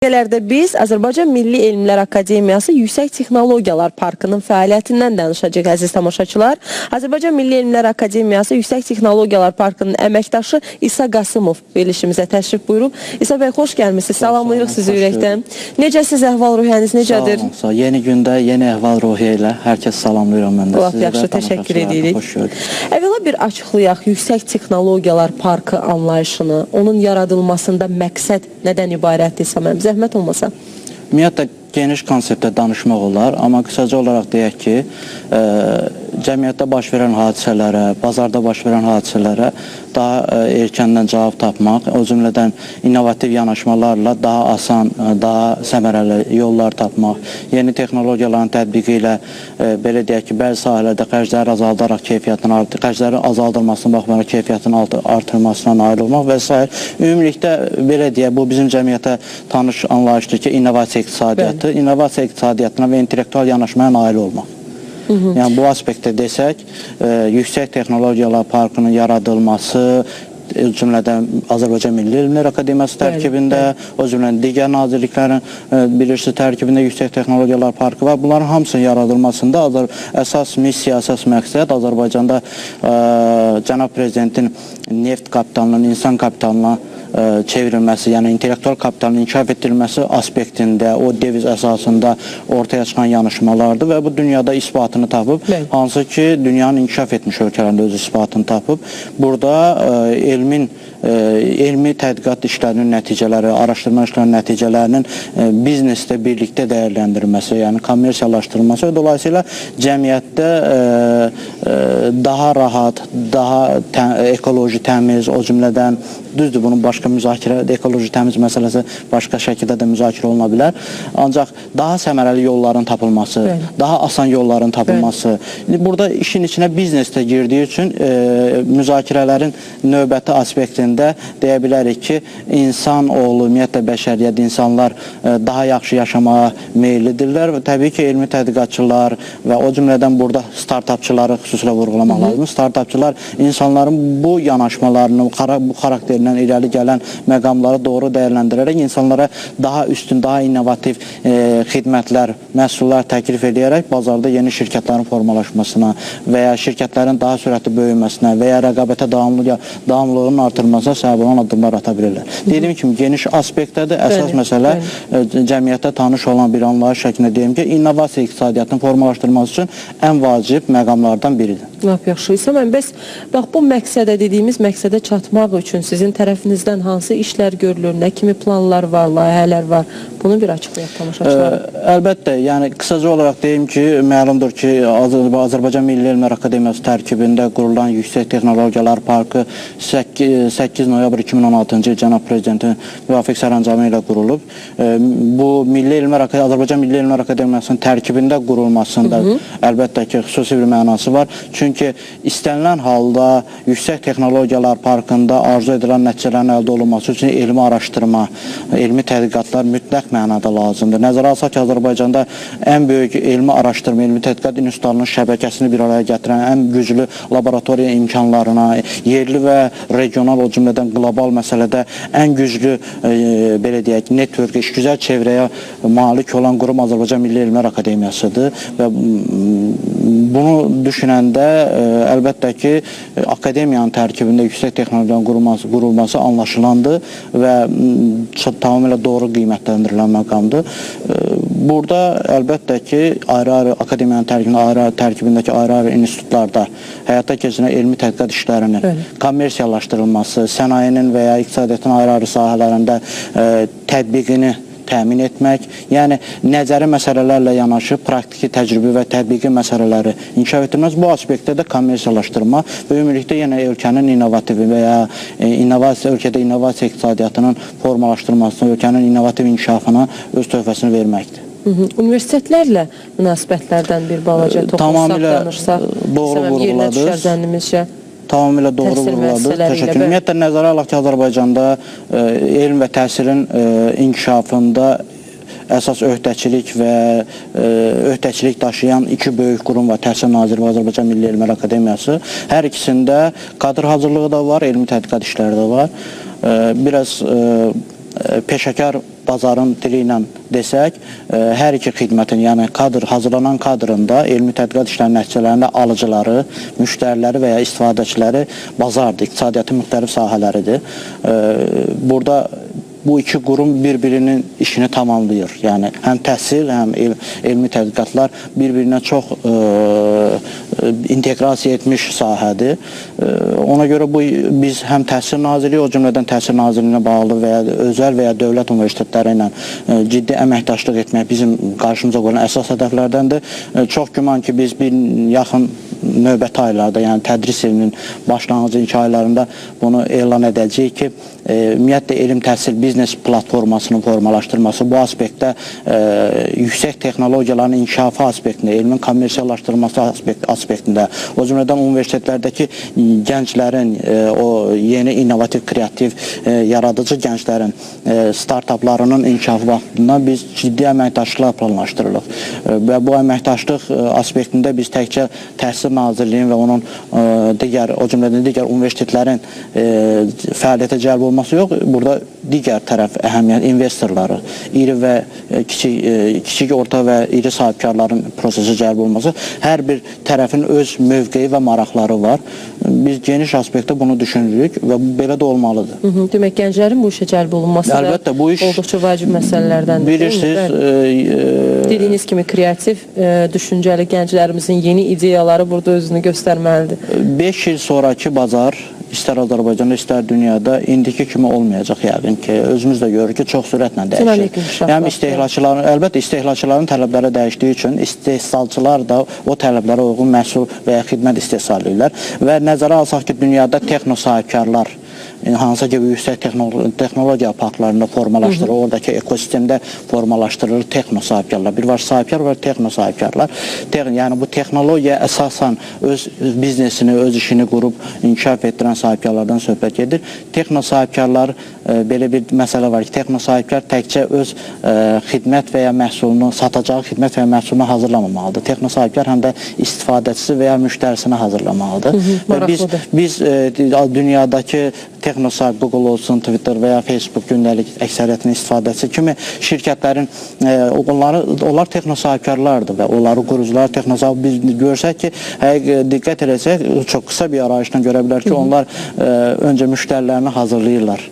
Dəqiqələrdə biz Azərbaycan Milli Elmlər Akademiyası Yüksək Texnologiyalar Parkının fəaliyyətindən danışacağıq, əziz tamaşaçılar. Azərbaycan Milli Elmlər Akademiyası Yüksək Texnologiyalar Parkının əməkdaşı İsa Qasımov verilişimizə təşrif buyurub. İsa bəy, xoş gəlmisiniz. Salamlayırıq sizi ürəkdən. Necəsiz, əhval-ruhiyyəniz necədir? Sağ olun, sağ olun. Yeni gündə, yeni əhval-ruhiyyə ilə hər kəs salamlayıram mən də. Lap yaxşı, təşəkkür edirik. Xoş gördük. Əvvəla bir açıqlayaq Yüksək Texnologiyalar Parkı anlayışını, onun yaradılmasında məqsəd nədən ibarətdir, İsa müəllim? Zəhmət olmasa. Ümumiyyətlə, geniş konseptdə danışmaq olar, amma qısaca olaraq deyək ki, cəmiyyətdə baş verən hadisələrə, bazarda baş verən hadisələrə daha erkəndən cavab tapmaq, o cümlədən innovativ yanaşmalarla daha asan, daha səmərəli yollar tapmaq, yeni texnologiyaların tətbiqi ilə, belə deyək ki, bəzi sahələrdə xərcləri azaldaraq keyfiyyətini artır, xərcləri azaldılmasına baxmayaraq keyfiyyətin artırmasına nail olmaq və s. Ümumilikdə belə deyək, bu bizim cəmiyyətə tanış anlayışdır ki, innovasiya iqtisadiyyatı, innovasiya iqtisadiyyatına və intellektual yanaşmaya nail olmaq. Yəni bu aspektdə desək, Yüksək Texnologiyalar Parkının yaradılması, o cümlədən Azərbaycan Milli Elmlər Akademiyası tərkibində, o cümlədən digər nazirliklərin bilirsi tərkibində Yüksək Texnologiyalar Parkı var. Bunların hamısının yaradılmasında əsas missiya, əsas məqsəd Azərbaycanda cənab prezidentin neft kapitalının, insan kapitalına çevrilməsi, yəni intellektual kapitalın inkişaf etdirilməsi aspektində, o deviz əsasında ortaya çıxan yanaşmalardır və bu dünyada isbatını tapıb, hansı ki, dünyanın inkişaf etmiş ölkələrində öz isbatını tapıb. Burada elmi tədqiqat işlərinin nəticələri, araşdırma işlərinin nəticələrinin biznesdə birlikdə dəyərləndirilməsi, yəni kommersiyalaşdırılması və dolayısıyla cəmiyyətdə daha rahat, daha ekoloji təmiz, o cümlədən, düzdür, bunun başqa müzakirə, ekoloji təmiz məsələsi başqa şəkildə də müzakirə oluna bilər. Ancaq daha səmərəli yolların tapılması, daha asan yolların tapılması. İndi burada işin içinə biznes də girdiyi üçün müzakirələrin növbəti aspektində deyə bilərik ki, insan oğlu, ümumiyyətlə bəşəriyyət, insanlar daha yaxşı yaşamağa meyillidirlər və təbii ki, elmi tədqiqatçılar və o cümlədən burada startapçıları xüsusilə vurğulamaq lazımdır. Startapçılar insanların bu yanaşmalarını, bu xarakterindən irəli gələn məqamları doğru dəyərləndirərək insanlara daha üstün, daha innovativ xidmətlər, məhsullar təklif edərək bazarda yeni şirkətlərin formalaşmasına və ya şirkətlərin daha sürətli böyüməsinə və ya rəqabətə davamlılığının artırılmasına səbəb olan addımlar ata bilirlər. Dediyim kimi, geniş aspektdədir. Əsas məsələ cəmiyyətdə tanış olan bir anlayış şəklində deyim ki, innovasiya iqtisadiyyatının formalaşdırılması üçün ən vacib məqamlardan biridir. Lap yaxşı. İsa müəllim, bəs bax bu məqsədə, dediyimiz məqsədə çatmaq üçün sizin tərəfinizdən hansı işlər görülür, nə kimi planlar var, layihələr var? Bunu bir açıqlayaq tamaşaçılara. Əlbəttə, yəni qısaca olaraq deyim ki, məlumdur ki, Azərbaycan Milli Elmlər Akademiyası tərkibində qurulan Yüksək Texnologiyalar Parkı 8 noyabr 2016-cı il cənab prezidentin müvafiq sərəncamı ilə qurulub. Bu Milli Elmlər Azərbaycan Milli Elmlər Akademiyasının tərkibində qurulmasında əlbəttə ki, xüsusi bir mənası var. Çünki istənilən halda Yüksək Texnologiyalar Parkında arzu edilən nəticələrin əldə olunması üçün elmi araşdırma, elmi tədqiqatlar mütləq mənada lazımdır. Nəzərə alsaq ki, Azərbaycanda ən böyük elmi araşdırma, elmi tədqiqat institutlarının şəbəkəsini bir araya gətirən ən güclü laboratoriya imkanlarına, yerli və regional, o cümlədən qlobal məsələdə ən güclü, belə deyək, network, işgüzar çevrəyə malik olan qurum Azərbaycan Milli Elmlər Akademiyasıdır və bunu düşünəndə əlbəttə ki, akademiyanın tərkibində yüksək texnologiyanın qurulması anlaşılandı və tamamilə doğru qiymətləndirilən məqamdır. Burada əlbəttə ki, ayrı-ayrı akademiyanın tərkibində, ayrı-ayrı tərkibindəki ayrı-ayrı institutlarda həyata keçirilən elmi tədqiqat işlərinin kommersiyalaşdırılması, sənayenin və ya iqtisadiyyatın ayrı-ayrı sahələrində tətbiqini təmin etmək, yəni nəzəri məsələlərlə yanaşı praktiki, təcrübi və tətbiqi məsələləri inkişaf etdirməz. Bu aspektdə də kommersiyalaşdırma və ümumilikdə yenə ölkənin innovativi və ya innovasiya, ölkədə innovasiya iqtisadiyyatının formalaşdırılmasına, ölkənin innovativ inşafına öz töhfəsini verməkdir. Universitetlərlə münasibətlərdən bir balaca toxunsaq, danışsaq, doğru yerinə düşər zənnimizcə. Tamamilə doğru vurğuladı. Təşəkkür. Ümumiyyətlə, nəzərə alaq ki, Azərbaycanda elm və təhsilin inkişafında əsas öhdəçilik və öhdəçilik daşıyan iki böyük qurum var. Təhsil Nazirliyi və Azərbaycan Milli Elmlər Akademiyası. Hər ikisində kadr hazırlığı da var, elmi tədqiqat işləri də var. Biraz peşəkar bazarın dili ilə desək, hər iki xidmətin, yəni kadr, hazırlanan kadrında elmi tədqiqat işlərinin nəticələrində alıcıları, müştəriləri və ya istifadəçiləri bazardır, iqtisadiyyatın müxtəlif sahələridir. Burada bu iki qurum bir-birinin işini tamamlayır. Yəni həm təhsil, həm elmi tədqiqatlar bir-birinə çox inteqrasiya etmiş sahədir. Ona görə bu biz həm Təhsil Nazirliyi, o cümlədən Təhsil Nazirliyinə bağlı və ya özəl və ya dövlət universitetləri ilə ciddi əməkdaşlıq etmək bizim qarşımıza qoyulan əsas hədəflərdəndir. Çox güman ki, biz bir yaxın növbəti aylarda, yəni tədris ilinin başlanğıcı ilk aylarında bunu elan edəcəyik ki, ümumiyyətlə elm təhsil biznes platformasının formalaşdırması bu aspektdə yüksək texnologiyaların inkişafı aspektində, elmin kommersiyalaşdırılması aspektində, o cümlədən universitetlərdəki gənclərin, o yeni innovativ, kreativ, yaradıcı gənclərin startaplarının inkişafı baxımından biz ciddi əməkdaşlıqlar planlaşdırırıq. Və bu əməkdaşlıq aspektində biz təkcə Təhsil Nazirliyinin və onun digər, o cümlədən digər universitetlərin fəaliyyətə cəlb olması yox, burada digər tərəf əhəmiyyət investorları, iri və kiçik, orta və iri sahibkarların prosesə cəlb olması, hər bir tərəfin öz mövqeyi və maraqları var. Biz geniş aspektdə bunu düşünürük və belə də olmalıdır. Demək, gənclərin bu işə cəlb olunması əlbəttə, bu iş olduqca vacib məsələlərdəndir. Bilirsiniz, dediyiniz kimi kreativ, düşüncəli gənclərimizin yeni ideyaları burada özünü göstərməlidir. 5 il sonraki bazar istər Azərbaycanda, istər dünyada indiki kimi olmayacaq yəqin ki. Özümüz də görürük ki, çox sürətlə dəyişir. Yəni istehlakçıların, əlbəttə istehlakçıların tələbləri dəyişdiyi üçün istehsalçılar da o tələblərə uyğun məhsul və ya xidmət istehsal edirlər. Və nəzərə alsaq ki, dünyada texno sahibkarlar hansısa ki yüksək texnologiya parklarında formalaşdırır, oradakı ekosistemdə formalaşdırır texno sahibkarlar. Bir var sahibkar, var texno sahibkarlar. Yəni bu texnologiya əsasən öz biznesini, öz işini qurub inkişaf etdirən sahibkarlardan söhbət gedir. Texno sahibkarlar, belə bir məsələ var ki, texno sahibkar təkcə öz xidmət və ya məhsulunu, satacağı xidmət və ya məhsulunu hazırlamamalıdır. Texno sahibkar həm də istifadəçisi və ya müştərisini hazırlamalıdır. Və biz dünyadakı texno sahib Google olsun, Twitter və ya Facebook gündəlik əksəriyyətinin istifadəçisi kimi şirkətlərin onlar texno sahibkarlardır və onları qurucular texno sahib. Biz görsək ki, həqiqət diqqət eləsək, çox qısa bir arayışdan görə bilər ki, onlar öncə müştərilərini hazırlayırlar.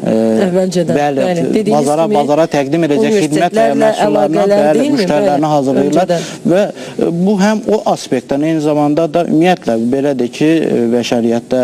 Əvvəlcədən. Bəli, bazara təqdim edəcək xidmət və ya məhsullarına, bəli, müştərilərini hazırlayırlar və bu həm o aspektdən, eyni zamanda da ümumiyyətlə belədir ki, bəşəriyyətdə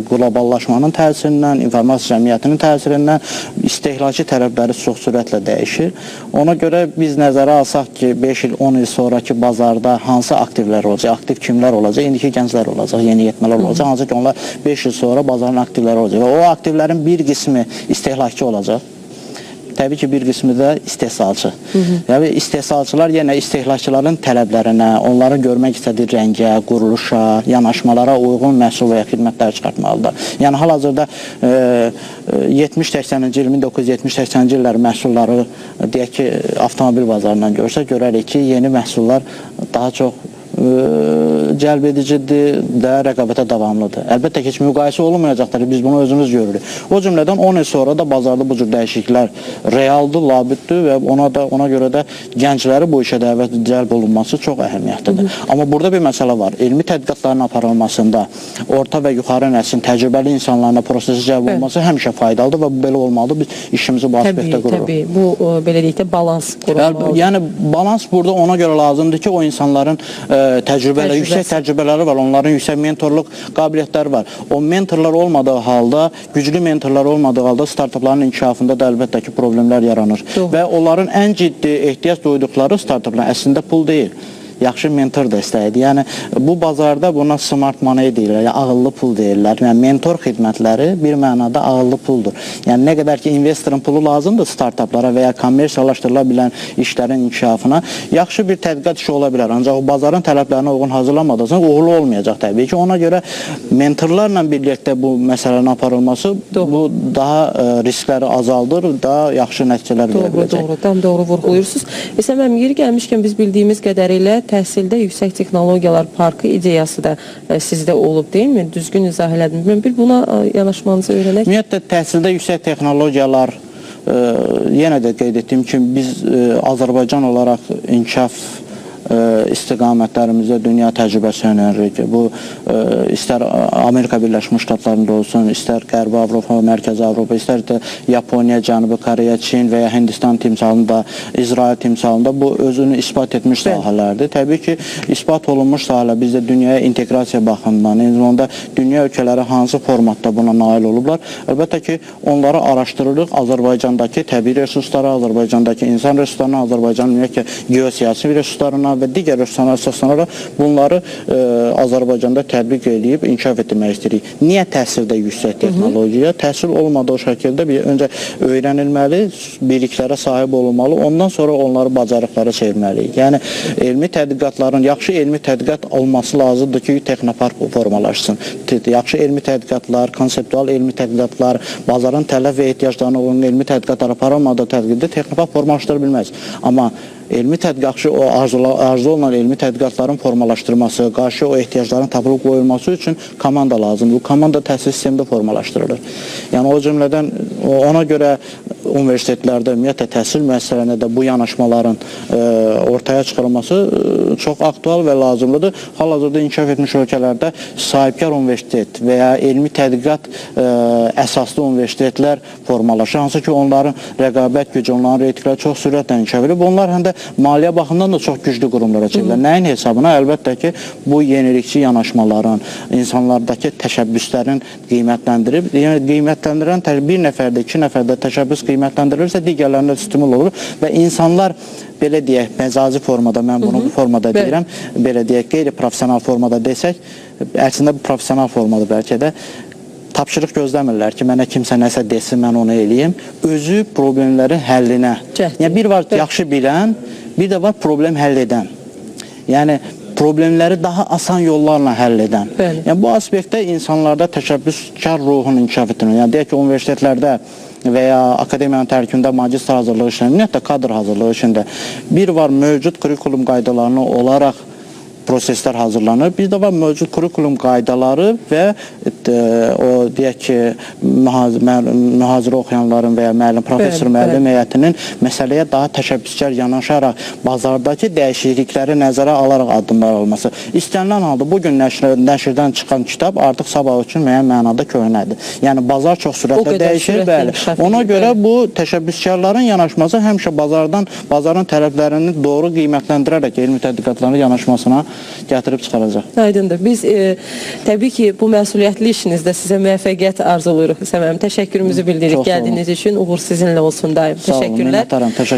qloballaşmanın təsirindən, informasiya cəmiyyətinin təsirindən istehlakçı tələbləri çox sürətlə dəyişir. Ona görə biz nəzərə alsaq ki, 5 il, 10 il sonraki bazarda hansı aktivlər olacaq, aktiv kimlər olacaq, indiki gənclər olacaq, yeniyetmələr olacaq, hansı ki onlar 5 il sonra bazarın aktivləri olacaq və o aktivlərin bir qismi istehlakçı olacaq. Təbii ki, bir qismi də istehsalçı. Yəni istehsalçılar yenə istehlakçıların tələblərinə, onların görmək istədiyi rəngə, quruluşa, yanaşmalara uyğun məhsul və ya xidmətlər çıxartmalıdır. Yəni hal-hazırda 70-80-ci il, 1970-80-ci illər məhsulları, deyək ki, avtomobil bazarından görsək, görərik ki, yeni məhsullar daha çox cəlb edicidir də rəqabətə davamlıdır. Əlbəttə ki, heç müqayisə olunmayacaqdır, biz bunu özümüz görürük. O cümlədən 10 il sonra da bazarda bu cür dəyişikliklər realdır, labüddür və ona görə də gəncləri bu işə dəvət cəlb olunması çox əhəmiyyətlidir. Amma burada bir məsələ var. Elmi tədqiqatların aparılmasında orta və yuxarı nəslin təcrübəli insanlarına prosesə cəlb olunması həmişə faydalıdır və bu belə olmalıdır. Biz işimizi bu aspektdə qururuq. Təbii, bu belə deyək də balans qurulmalıdır. Yəni balans burada ona görə lazımdır ki, o insanların təcrübələri, yüksək təcrübələri var, onların yüksək mentorluq qabiliyyətləri var. O mentorlar olmadığı halda, güclü mentorlar olmadığı halda startapların inkişafında da əlbəttə ki, problemlər yaranır. Və onların ən ciddi ehtiyac duyduqları startaplar əslində pul deyil. yaxşı mentor dəstəyidir. Yəni bu bazarda buna smart money deyirlər, yəni ağıllı pul deyirlər. Yəni mentor xidmətləri bir mənada ağıllı puldur. Yəni nə qədər ki investorun pulu lazımdır startaplara və ya kommersiyalaşdırıla bilən işlərin inkişafına, yaxşı bir tədqiqat işi ola bilər. Ancaq o bazarın tələblərinə uyğun hazırlamadıqsa uğurlu olmayacaq təbii ki. Ona görə mentorlarla birlikdə bu məsələnin aparılması doğru, bu daha riskləri azaldır, daha yaxşı nəticələr verə biləcək. Doğru, tam doğru vurğuluyursunuz. İsa müəllim, yeri gəlmişkən biz bildiyimiz qədərilə təhsildə yüksək texnologiyalar parkı ideyası da sizdə olub, deyilmi? Düzgün izah elədim. Mən bir buna yanaşmanızı öyrənək. Ümumiyyətlə, təhsildə yüksək texnologiyalar Yenə də qeyd etdiyim kimi biz Azərbaycan olaraq inkişaf istiqamətlərimizdə dünya təcrübəsi önəririk. Bu istər Amerika Birləşmiş Ştatlarında olsun, istər Qərbi Avropa, Mərkəzi Avropa, istər də Yaponiya, Cənubi Koreya, Çin və ya Hindistan timsalında, İsrail timsalında bu özünü isbat etmiş sahələrdir. Təbii ki, isbat olunmuş sahələr bizdə dünyaya inteqrasiya baxımından, eyni zamanda dünya ölkələri hansı formatda buna nail olublar? Əlbəttə ki, onları araşdırırıq. Azərbaycandakı təbii resurslara, Azərbaycandakı insan resurslarına, Azərbaycanın ümumiyyətlə geosiyasi resurslarına və digər resurslara əsaslanaraq bunları Azərbaycanda tətbiq eləyib inkişaf etdirmək istəyirik. Niyə təhsildə yüksək texnologiya? Təhsil olmadığı şəkildə bir öncə öyrənilməli, biliklərə sahib olunmalı, ondan sonra onları bacarıqlara çevirməliyik. Yəni elmi tədqiqatların, yaxşı elmi tədqiqat olması lazımdır ki, texnopark formalaşsın. Yaxşı elmi tədqiqatlar, konseptual elmi tədqiqatlar, bazarın tələb və ehtiyaclarına uyğun elmi tədqiqatlar aparılmadığı təqdirdə texnopark formalaşdıra bilməz. Amma elmi tədqiqatçı o arzu olunan elmi tədqiqatların formalaşdırması, qarşı o ehtiyacların tapılıb qoyulması üçün komanda lazımdır. Bu komanda təhsil sistemində formalaşdırılır. Yəni o cümlədən ona görə universitetlərdə, ümumiyyətlə təhsil müəssisələrində də bu yanaşmaların ortaya çıxarılması çox aktual və lazımlıdır. Hal-hazırda inkişaf etmiş ölkələrdə sahibkar universitet və ya elmi tədqiqat əsaslı universitetlər formalaşır. Hansı ki, onların rəqabət gücü, onların reytinqləri çox sürətlə inkişaf edir. Bunlar həm də maliyyə baxımından da çox güclü qurumlara çevrilir. Nəyin hesabına? Əlbəttə ki, bu yenilikçi yanaşmaların, insanlardakı təşəbbüslərin qiymətləndirib, yəni qiymətləndirən bir nəfərdə, iki nəfərdə təşəbbüs qiymətləndirilirsə, digərlərində stimul olur və insanlar, belə deyək, məcazi formada, mən bunu bu formada deyirəm, belə deyək, qeyri-professional formada desək, əslində bu professional formada bəlkə də, tapşırıq gözləmirlər ki, mənə kimsə nəsə desin, mən onu eləyim. Özü problemlərin həllinə. Yəni, bir var yaxşı bilən, bir də var problem həll edən. Yəni, problemləri daha asan yollarla həll edən. Yəni, bu aspektdə insanlarda təşəbbüskar ruhun inkişaf etdirmək. Yəni, deyək ki, universitetlərdə və ya akademiyanın tərkibində magistr hazırlığı işində, ümumiyyətlə kadr hazırlığı işində bir var mövcud kurikulum qaydalarını olaraq proseslər hazırlanır. Bir də var mövcud kurikulum qaydaları və o deyək ki, mühazirə oxuyanların və ya müəllim, professor müəllim heyətinin məsələyə daha təşəbbüskar yanaşaraq bazardakı dəyişiklikləri nəzərə alaraq addımlar alması. İstənilən halda bugün nəşrdən çıxan kitab artıq sabah üçün müəyyən mənada köhnədir. Yəni bazar çox sürətlə dəyişir, bəli. Ona görə bu təşəbbüskarların yanaşması həmişə bazarın tələblərini doğru qiymətləndirərək elmi tədqiqatların yanaşmasına gətirib çıxaracaq. Aydındır. Biz təbii ki, bu məsuliyyətli işinizdə sizə müvəffəqiyyət arzulayırıq. İsa müəllim, təşəkkürümüzü bildiririk gəldiyiniz üçün. Uğur sizinlə olsun daim. Təşəkkürlər. Sağ olun, minnətdaram.